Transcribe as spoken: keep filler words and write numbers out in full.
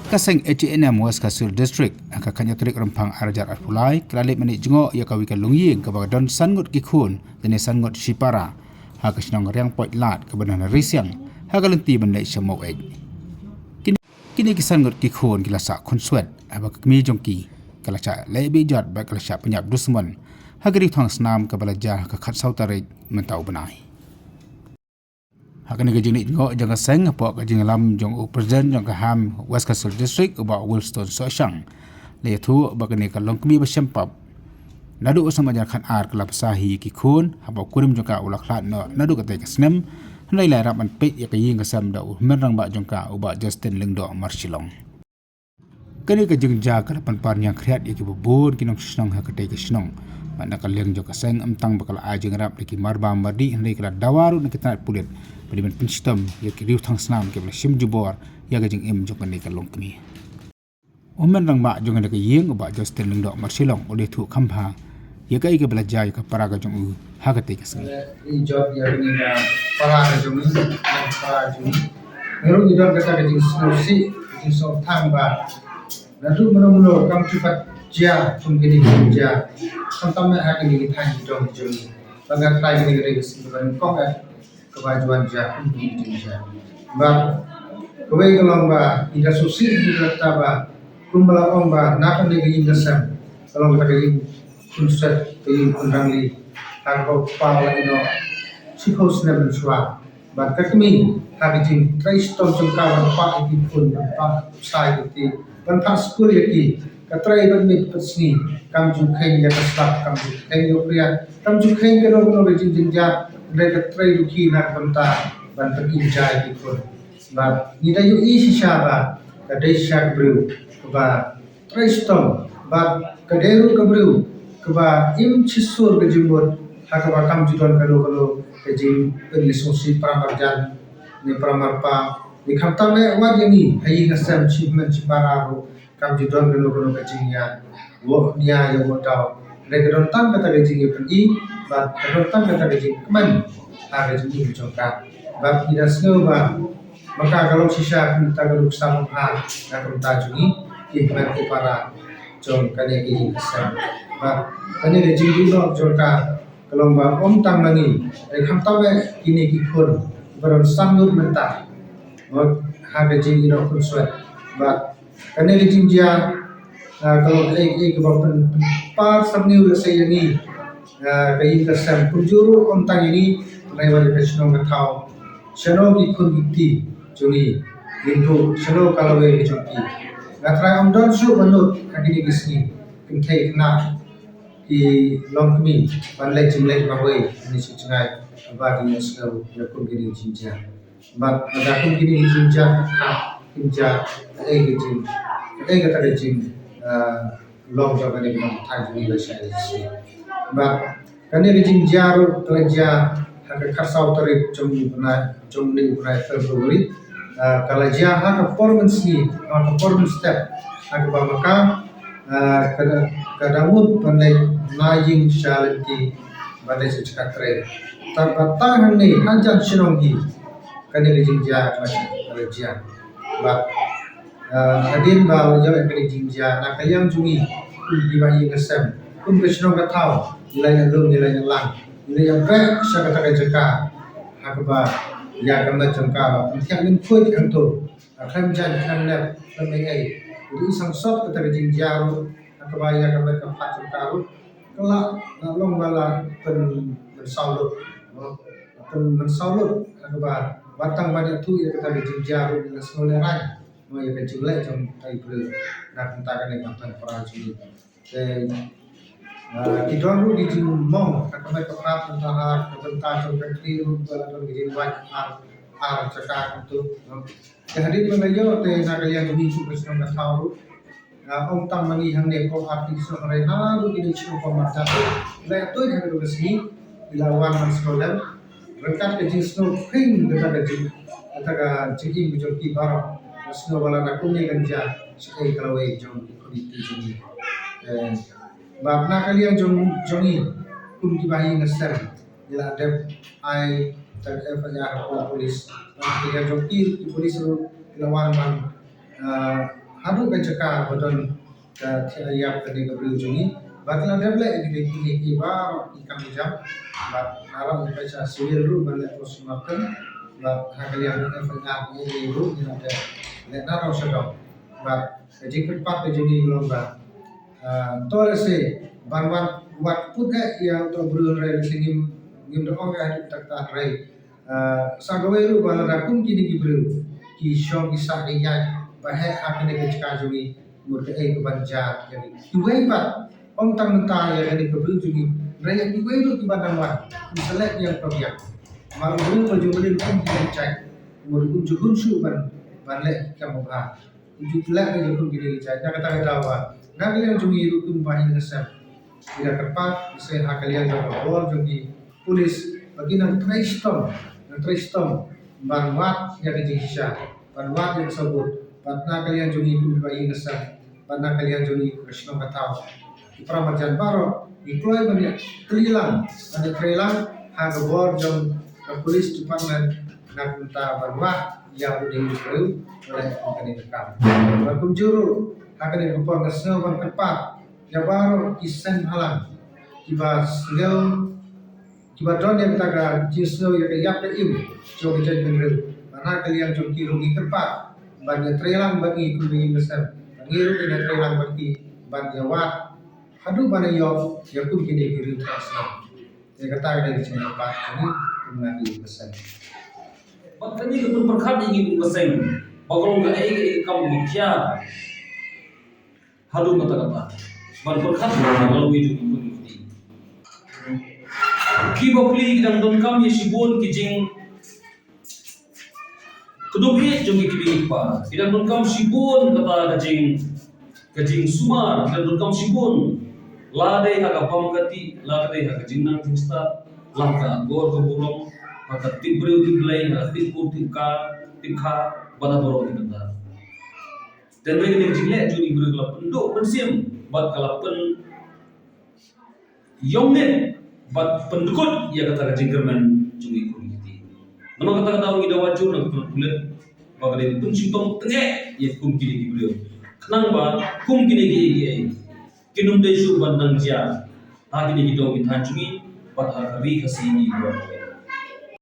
Ka seng H A N M West Khasi Hills District, ha ka khatnïa tarik Rymphang ar hajar arphew lai, ka la leit mynta jngoh ïa kawei ka longïing kaba don san ngut ki khun, lane san ngut shipara, ha ka shnong Riangpoit Lad kaba don ha Risiang, ha ka lynti ban leit sha Maweit. Kine, kine ki san ngut ki khun ki la sah khunswet, haba ka kmie jong ki ka la shah leh beh jot bad ka la shah pynïap dusmon ha ka riew thang snam kaba la jia ha ka khatsaw tarik mynta u bnai. Ha kane ka jingleit jngoh jong ka seng, hapoh ka jingïalam jong u President jong ka HAM West Khasi Hills District, u Bah Wilstone Sohshang, la ïathuh ba kane ka longkmie ba shem pap naduh u snem ar hajar khatar ka la bsa hi ïa ki khun, haba u kurim jong ka u la khlad noh naduh katei ka snem, hynrei la ïarap ban peit ïa ka ïing ka sem da u hynmen rangbah jong ka, u Bah Justin Lyngdoh Marshillong. Kane ka jingjia ka la pynpar ñiangkhriat ïa kiba bun ki nongshong shnong ha katei ka shnong. Bad na ka liang jong ka seng, ym tang ba ka la ai jingïarap da ki marbam mardih, hynrei ka la dawa ruh na ki tnat pulit ba dei ban pynshitom ïa ki riew thang snam kiba la shim jubor ïa ka jingim jong kane ka longkmie. U hynmen rangbah jong kane ka ïing, u Bah Justin Lyngdoh Marshillong, u la ïathuh kham bha ïa kaei kaba la jia ïa ka para ka jong u ha katei ka sngi. Ïa jot ïa kane ka para ka jong u, ïa para ka jong u. Ngi ruh ngi don kata ka jingsngewsih, ka jingsngewthuh ba naduh mynno mynno kam ju pat jia kum kine ki jingjia. Khamtam eh ha kine ki thaiñ ki dong ki jong ngi. Ba nga trai kine ki dei ka sing kaba nyngkong eh kaba ju wan jia kum kine ki jingjia. Bad kawei ka long ba ngi da sngewsih ngi da kata ba kumba la ong ba na kane ka ïing ka sem ka long kata ka ïing khunswet, ka ïing khun rangli, ha kaba u kpa u la ïeh noh shiphew snem mynshuwa. Bad ka kmie, ha ka jingtrei shitom jong ka ban pah ïa ki khun, ban pah pisa ïa ki, ban pah skul ïa ki, ka trei bad miet bad sngi, kam ju kheiñ ïa ka slap, kam ju kheiñ ïa u khriat, kam ju kheiñ kano kano ka jingjynjar, hynrei ka trei rukhi na ka bynta ban pynim ja ïa ki khun. Bad ngi da ïohi shisha ba ka dei shisha ka briew kaba trei shitom, bad ka dei ruh ka briew kaba im shisha ka jingmut, ha kaba kam ju don kano kano ka jingpynsngewsih para marjan ne para marpa ne, khamtam eh wat ïa ngi ha ïing ha sem, shi hynmen shi para ruh kam ju don kano kano ka jingïa woh nia ïa woh daw. Hynrei ka don tang kata ka jingïapyni bad ka don tang kata ka jingkmen ha ka jingim jong ka. Bad ngi da sngew ba ma ka ka long shisha kata ka nuksa bha na ka bynta jong ngi ki hynmen ki para jong kane ka ïing ka sem. Bad kane ka jingduh noh jong ka ka long ba ym tang ma ngi, hynrei khamtam eh kine ki khun ba don san ngut mynta ha ka jingïeh noh khunswet. Bad kane ka jingjia, ah, ka long kaei kaei kaba pyn, pynpar syrngiew lehse ïa ngi, ah, ka ïing ka sem, kumjuh ruh ym tang ïa ngi, hynrei wat ïa ka shnong ka thaw. Shano ki khun ki kti jong ngi, ngin duh shano ka lawei ka jong ki. Nga trai ym don shuh ba nud ha kine ki sngi, kynthei khynnah ki longkmie ban leit jingleit marwei ha kine ki jngai, ba ki ïohsngew ïa kum kine ki jingjia. Bad lada kum kine ki jingjia, ha, jingjia, kaei ka jing, kaei kata ka jing, ah, long jong kane ka nongthaw jong ngi lashai lashisngi. Bad kane ka jingjia ruh ka la jia ha ka khatsaw tarik jong u bnai, jong une u bnai February. Ah, ka la jia ha ka por mynsngi, ha ka por mynstep, ha kaba ma ka, ah, ka da, ka da mut ban leit na ïing sha lynti ban leit sha jaka trei. Tang ba tang hangne hajan shnong hi kane ka jingjia ka la jia. Bad, ah, hadien ba la ïoh ïa kane ka jingjia, na ka liang jong ngi kum kiba ïing ka sem, kum ka shnong ka thaw, ngi la ïalum, ngi la ïalang, ngi la ïabeh sha kata ka jaka ha kaba ïa ka met jong ka ba pynthiah lyngkhuid hangto. Ah, khlem jan, khlem nep, khlem ei ei. Ngi i sangsot kata ka jingjia ruh ha kaba ïa ka met ka phad jong ka ruh ka la, la long ba la pynmynsaw lut. Pynmynsaw lut ha kaba wat tang ban ïathuh ïa kata ka jingjia ruh ngi la sngewlehraiñ ïa ka jingleh jong utai u briew na ka bynta kane ka thaiñ para jong ngi. Te, ah, ki don ruh ki jingmong ha ka met ka phad, mynta ha ka bynta jong ka khlieh ruh ba la don ki jingwad ar, ar jaka kumto. Te hadien ba la ïoh te na ka liang jong ngi kum ka shnong ka thaw ruh, ah, ym tang ma ngi hangne, ko ar ki shnong, hynrei naduh kine ki shnong ba marjan ruh la ïathuh ha kane ka sngi, ki la wan ban sngewlem ryngkat ka jingsngewkhring kata ka jing, kata ka jingim ka jong ki baroh. Nga sngew ba lada kumne kan jia, shaei ka lawei jong ki khun ki kti jong ngi. Eh, bad na ka liang jong, jong ngi kum kiba ha ïing ha sem, ngi la dep ai tang F I R hapoh police. Na ka liang jong ki, ki police ruh ki la wan ban, eh, haduh ka jaka ba don ka thiah ïap kane ka briew jong ngi. Bad la dep leh ïa kine ki baroh ki kam ki jam. Bad ngi la ïa peit sha civil ruh ban leh postmortem. Bad ha ka liang jong F I R ruh ngi la dep leh naduh shaduh. Bad ka jingkyrpad ka jong ngi ka long ba, ah, to lehse ban wad, wad put eh ïa uto u briew hynrei lehse ngim, ngim da ong eh haduh katta katta hynrei, ah, sa kawei ruh ba lada kum kine ki briew ki shong ki sah ki ïaid ba heh ha kane ka jaka jong ngi, mut kaei kaban jia ïa ngi. Kiwei pat, ym tang mynta ïa kane ka briew jong ngi, hynrei ïa kiwei ruh kiba nang wan, ki sa leh biang pa biang. Namar u briew ba ju mlien kum kine ki jait, mut um ju hun shuh ban, ban leh ki kam babha. Ju leh ka jingkhun kine ki jait. Na kata ka daw ba na ka liang jong ngi ruh kumba ïing ka sem, ngi da kyrpad, lehse ha ka liang jong ka bor jong ki pulit ba kin nang trei shitom, nang trei shitom ban wad ïa ka jingshisha, ban wad ïa ka sabut. Bad na ka liang jong ngi kumba ïing ka sem, bad na ka liang jong ngi ka shnong ka thaw, ki para marjan baroh ngi kloi ban ïa kylli lang, ban ïa trei lang ha ka bor jong ka police department na ka bynta ban wad ïa u dei u briew ba leh kane ka kam. Bad kumjuh ruh ha kane ka por nga sngew ban kyrpad ïa baroh ki seng bhalang kiba sngew, kiba don ïa kata ka jingsngew ïa ka ïap ka im jong ka jaitbynriew. Bad na ka liang jong ki ruh ngi kyrpad ban ïa trei lang bad ngi kum ka ïing ka sem, bad ngi ruh ngin ïa trei lang bad ki ban ïa wad haduh ban ïoh ïa kum kine ki briew thrang snem. Te kata ka dei ka jingkyrpad jong ngi kum na ka ïing ka sem. Bad kane ka pynpyrkhat ïa ngi kum ka seng ba ka long kaei kaei ka kam ba khia haduh katta katta ban pyrkhat ïa ka lawei jong ngi kum ki kti. Ki bapli ki dang donkam ïa shibun ki jing kdup ïeit jong ki kmie ki kpa. Ki dang donkam shibun kata ka jing, ka jingsumar, ki dang donkam shibun. Lada ha ka bam ka tih, lada ha ka jingnang jingstad, la ka akor ka burom, ha ka tip briew tip Blei, ha ka tip kur tip ka, tip kha, bad ha baroh ki bynta. Te hynrei kane ka jingleh jong ngi briew ka la pynduh pynsim bad ka la pyn ïong nit bad pyndkut ïa kata ka jingkyrmen jong ngi kum ki kti. Namar kata ka daw ngi da wad jur na ka pynpulit ba ka dei pynshitom tyngeh ïa kum kine ki briew. Khnang ba kum kine kiei kiei kin ym dei shuh ban nang jia ha kine ki dong ki thaiñ jong ngi bad ha ka ri Khasi ngi baroh kawei.